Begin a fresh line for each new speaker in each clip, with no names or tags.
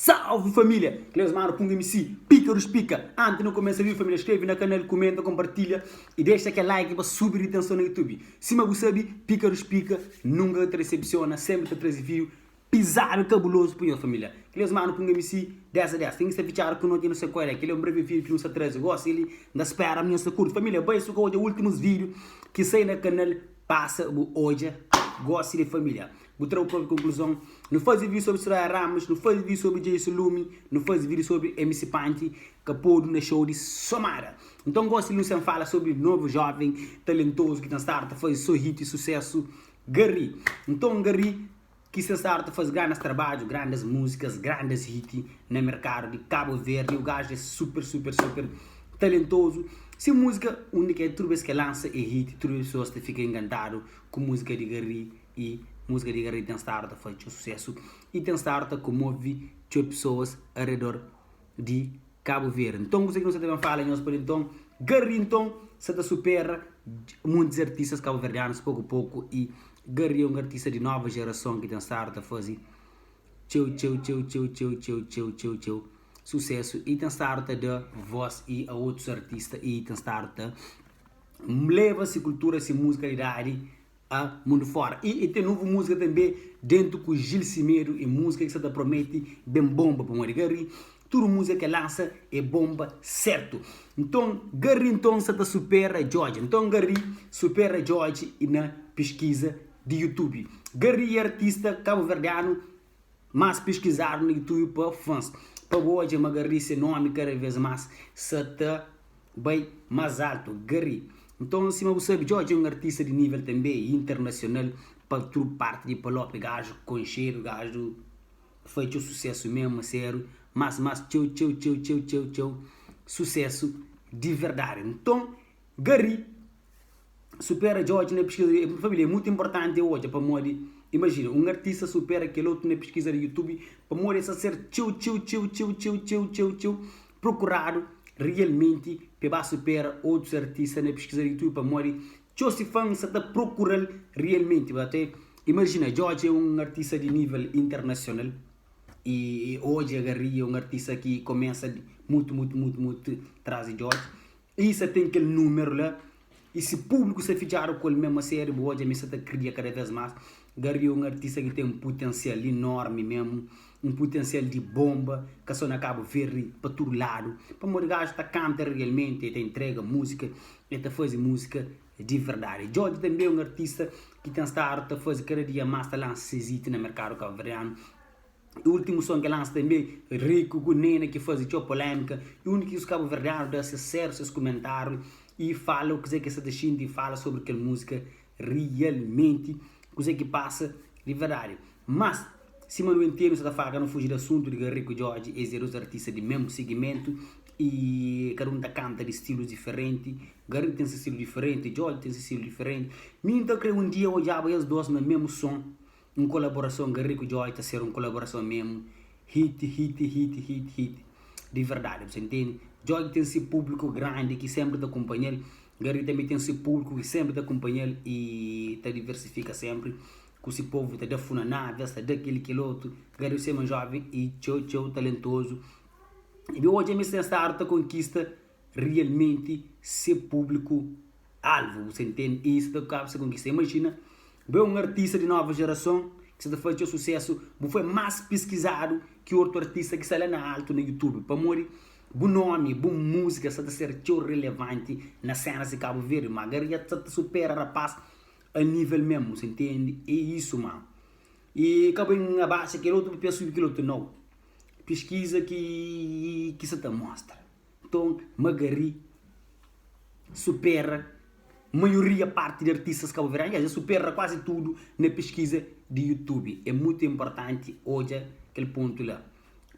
Salve família! Cleus Mano Punga MC, Pica dos Pica! Antes nu kumesa vídeo família, skreve na kanal, kumenta, kompartilha i dexa kel like pa subi ritenson na YouTube. Sima bu sabe, Pica dos Pica nunka ka ta decepciona, sempre ta traze vídeo pizadu kabulozu pa nhos família. Cleus Mano Punga MC, 10 a 10. Ten ki sta fitxadu ku noti nu sa kual é. Kel é un breve vídeo ki nu sta traze gosi li, N ta spera ma nhos ta kurti. Família, bai su ka odja últimus vídeo ki sai na kanal, pasa bu odja gosi li família. Bu tra bu própi konkluzon. Nu faze vídiu sobri Soraya Ramos, nu faze vídiu sobri Jason Lumi, nu faze vídiu sobri MC Panti ka podu na show di Somada. Nton gosi li nu sen fala sobri novu joven talentozu ki ten stadu ta faze so hit i susesu, Garry. Nton Garry ki sen stadu ta faze grandes trabadju, grandes múzikas, grandes hit na merkadu di Kabu Verdi. O gaju é super super super talentozu. Se múzika undi ki é tudu bes ki el lansa é hit, tudu bes pesoas ta fika enkantadu ku múzika di Garry. i múzika di Garry ten stadu ta faze txeu susésu i ten stadu ta komove txeu pesoas aredor di Kabu Verdi. Nton kuzê ki nu sta ta ben fala nhos pa li nton, Garry nton sta ta supera muntis artistas kabuverdianus poku poku i Garry é un artista di nova jerason ki ten stadu ta faze txeu txeu txeu txeu txeu txeu txeu txeu txeu susésu i ten stadu ta da vós i a otus artista i ten stadu ta leba se kultura se muzikalidadi a mundu fora i e ten novu múzika tanbe dentu ku Gil Semedo e múzika ki sa ta prometi ben bonba pamodi Garry tudu múzika ke lansa e bonba sertu nton Garry nton sa ta supera Djodje nton Garry supera Djodje na piskiza di YouTube Garry e artista kabuverdianu Más piskizadu na YouTube pa fãs. Pa bu odja ma Garry se nomi kada vez más sa ta bai más altu. Garry. Nton sima bu sabi Djodje é un artista di nível tanbe internasional pa tudu parti di Palop gaju konxedu gaju fai txeu susesu mesmu aseru mas mas txeu txeu txeu txeu txeu txeu susesu di verdadi. Nton Garry. Supera Djodje na piskiza di Família é mutu inportanti odja pamodi imajina un artista supera kel otu na piskiza di YouTube pamodi el sta ser txeu txeu txeu txeu txeu txeu txeu txeu prokuradu rialmenti pa el ba supera otus artista na piskiza di YouTube pamodi txeu si fan sta ta prokura-l rialmenti bu ta imajina Djodje é un artista di nível internasional i odja Garry é un artista ki kumesa mutu mutu mutu mutu tras di Djodje. I sa ten kel numeru la i si publiku sta fitxadu ku el memu aseri bu odja ma el sta ta kria kada vez mas. Garry é un artista ki ten putensial inormi memu, un putensial di bonba ka so na Kabu Verdi pa tudu ladu pamodi gaju ta kanta rialmenti el ta intrega musika el ta fazi musika di verdadi. Djodje tanbe é un artista ki ten stadu ta fazi kada dia mas ta lansa ses hit na merkadu kabuverdianu. E ultimu son ki lansa tanbe Rico ku Nena ki faze txeu polemika e undi ki os kabuverdianu da ses seru ses kumentariu i fala kuze ki es sa ta xinti fala sobri kel musika rialmenti kuze ki pasa di verdadi mas sima nu entende nu sa ta fala ka nu fuji di asuntu di Rico Djodje es e dos artista di mesmu sigimentu i kada un ta kanta di stilus diferenti Garry ten se stilu diferenti Djodje ten se stilu diferenti mi nta kre un dia odjaba es dos na mesmu son. Un kolaborason Garry ku Joy ta ser un kolaborason memu hit hit hit hit hit di verdadi bu sa intende Joy ten si publiku grandi ki sempri ta kunpanhal Garry tanbe ten si publiku ki sempri ta kunpanhal i ta diversifika sempri ku si povu ta da funaná ves ta da kili kelotu Garry sema joven i txeu txeu talentozu i bu odja ma es ten stadu ta konkista realmenti se publiku alvu, bu sa intende? I sa ta kaba sa konkista. Imajina, bu é un artista di nova jerason ki sa ta faze txeu susesu, bu foi más piskizadu ki otu artista ki sta la na altu na YouTube, pamodi bu nomi, bu múzika sa ta ser txeu relevanti na sénas di Kabu Verdi. Ma Garry dja sa ta supera rapaz a nível mésmu, bu sa intende? É isu, ma. I ka ben abaxa kel otu pa pia subi kel otu, nau. Piskiza ki ki sa ta mostra. Nton, Magari supera maioria parti di artistas kabuverdianu, aliás, el supera kuazi tudu na piskiza di YouTube. É mutu inportanti odja kel pontu la,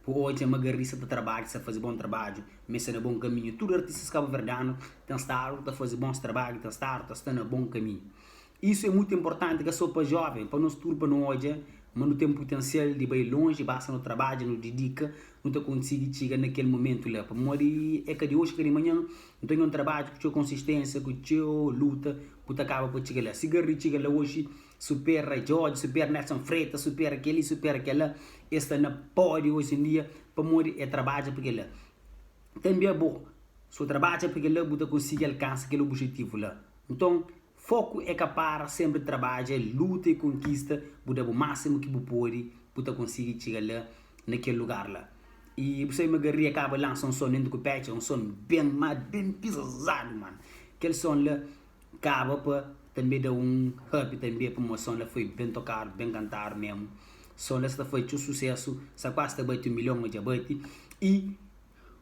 pa odja ma Magari sta ta trabadja, sta faze bon trabadju, ma el sta na bon kaminhu. Tudu artistas kabuverdianu ten stadu ta faze bons trabadju, ten stadu ta sta na bon kaminhu. Isu é mutu inportanti ka so pa joven, pa nos tudu pa nu odja ma nu ten putensial di bai lonji, basta nu trabadja, nu didika, nu ta konsigi txiga na kel mumentu la. Pamodi é ka di oji, ka di manhan, nton é un trabadju ku txeu konsistensia, ku txeu luta bu ta kaba pa txiga la. Si Garry txiga la oji. Supera Djodje, supera Nelson Freitas, supera kel-li, supera kel-la. Es sta na pódiu oji en dia pamodi e trabadja pa kel-la. Tanbê abo, si bu trabadja pa kel-la, bu ta konsigi alkansa kel obijetivu la. Nton, foku é ka para, sénpri trabadja, luta i konkista, bu da bu másimu ki bu pode, bu ta konsigi txiga la na kel lugar la. I bu sabe ma Garria kaba lansa un son dentu ku Petxa, un son ben má ben pizadu, manu. Kel son la kaba pa tanbê da un up tanbê pamodi son la foi ben tokadu, ben kantadu memu. Son la sta fai txeu susesu, sta kuazi ta bati un milhon o dja bati. I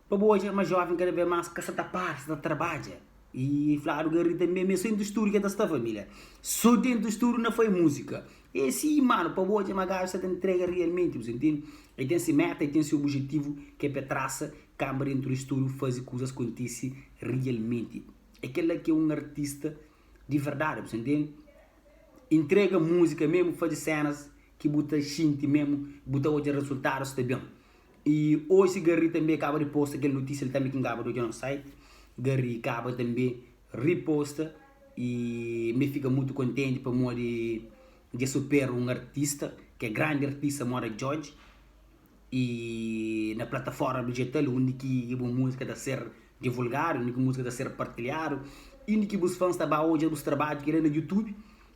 pa bu odja ma joven kada bes mas ka sa ta para, sa ta trabadja. I fladu Garry tanbê ma é so dentu studiu ki el ta sta familia. So dentu studiu na fai muzika. É si manu, pa bu odja ma gaju sa ta ntrega realmenti, bu sa ntende? El ten si meta, el ten si obijetivu ki é pa el trasa kanba dentu di studiu fazi kuzas kontisi realmenti. É kel-la ki é un artista di verdadi, bu sa ntende? Intrega múzika memu, faze sénas ki bu ta xinti memu, bu ta odja rezultadus ta ben. I oji Garry tanbe kaba di posta kel notísia li tanbe ki N kaba di odja na site. Garry kaba tanbe riposta i mi fika mutu kontenti pamodi dja supera un artista ki é grandi artista moda Djodje. I na plataforma dijital undi ki bu múzika ta ser divulgadu, undi ki múzika ta ser partilhadu, undi ki bus fans ta ba odja bus trabadju ki da na youtube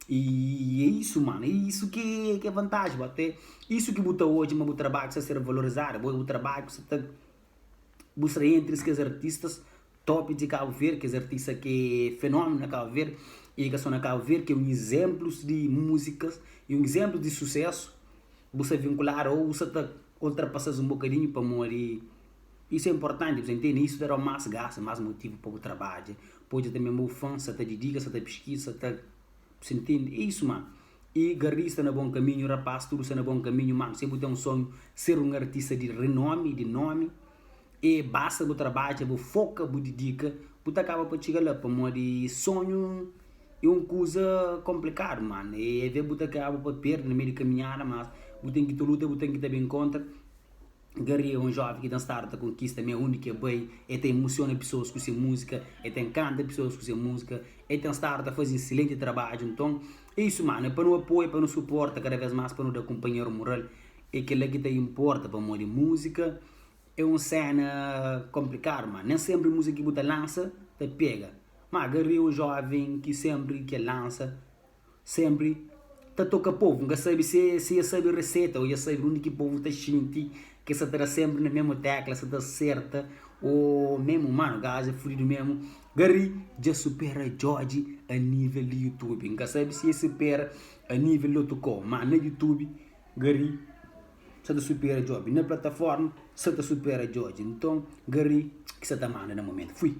i é isu mano, é isu ki é vantaji bo até isu ki bu ta odja ma bu trabadju sta ser valorizadu, bu trabadju sta ta bu sta entri kes artistas top di Kabu Verdi, kes artista ki é fenómenu na Kabu Verdi i ka so na Kabu Verdi ki é un izénplus di múzikas i un izénplu di susésu bu sta vinkuladu ô bu sta ta ultrapasa-s un bokadinhu pamodi Isu é inportanti, bu ta intende? Isu ta da-u más gás, más motivu pa bu trabadja. Pa odja tanbe ma bu fan sa ta didika, sa ta piskiza, sa ta. Bu ta intende? É isu, manu. I Garry sta na bon kaminhu, rapaz tudu sta na bon kaminhu, manu. Si bu ten un sonhu, ser un artista di renomi, di nomi, e basta bu trabadja, bu foka, bu didika, bu ta kaba pa txiga la. Pamodi sonhu é un kuza konplikadu, manu. E aves bu ta kaba pa perde na meiu di kaminhada, mas bu ten ki ta luta, bu ten ki ta ben kontra. Garry é un joven ki ten stadu ta konkista mé undi ki el bai, el ta emosiona pesoas ku se múzika, el ta enkanta pesoas ku se múzika, el ten stadu ta faze eselenti trabadju. Nton, é isu manu, é pa nu apoia, pa nu suporta kada vez más, pa nu da kunpanheru mural, é kel-la ki ta inporta pamodi múzika é un séna konplikadu manu, nen sénpri múzika ki bu ta lansa ta pega. Má Garry é un joven ki sénpri ki el lansa Senpri ta toka povu. N ka sabe si si e sabe reseta o e sabe undi ki povu ta xinti ke sa ta da senpri na mesmu tekla, sa ta serta o mesmu manu gaju é fudidu mesmu. Garry dja supera Djodje a nivel di youtube. N ka sabe si e supera a nivel di otu kau, ma na youtube Garry sa ta supera Djodje, na plataforma sa ta supera Djodje. Nton Garry ki sa ta manda na momentu. Fui.